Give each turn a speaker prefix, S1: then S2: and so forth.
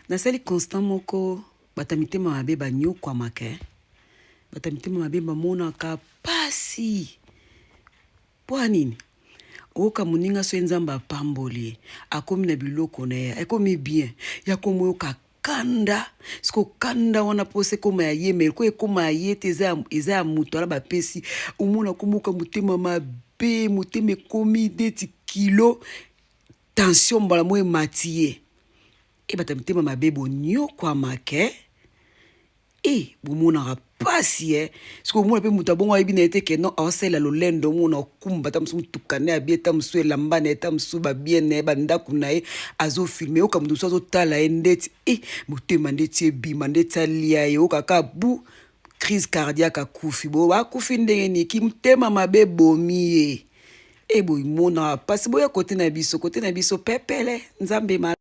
S1: Nasali constant moko, bato ya mitema mabe banyokwamaka, eh. Bato ya mitema mabe bamonaka pasi. Mpo ya nini? Oyoka moninga soki Nzambe apamboli ye, akomi na biloko na ye, ekomi bien, ya komoyoka kanda. Siko kanda wana mposa ekoma ya ye, mais ko ekoma ya ye te, eza ya moto wana bapesi. Omona komoka motema mabe, motema ekomi neti kilo, tension mbala moko emati ye. E bato ya mitema mabe bonyokwamaka, eh? E bomonaka pasi, eh? Soki omona mpe moto abongo ayebi na ye te ke non, aosalela lolendo, omona okumba ta mosusu motuka na ye abie, ta mosusu elamba na ye, ta mosusu babie na ye, bandako na ye, azofilme. Oyoka moto mosusu azotala ye ndeti e motema ndeti ebima, ndeti alia ye, okaka bu crise cardiaque, akufi. Bo akufi ndenge nini? Motema mabe ebomi ye. E boyimonaka mpasi. Boya kote na biso, kote na biso pepele. Nzambe.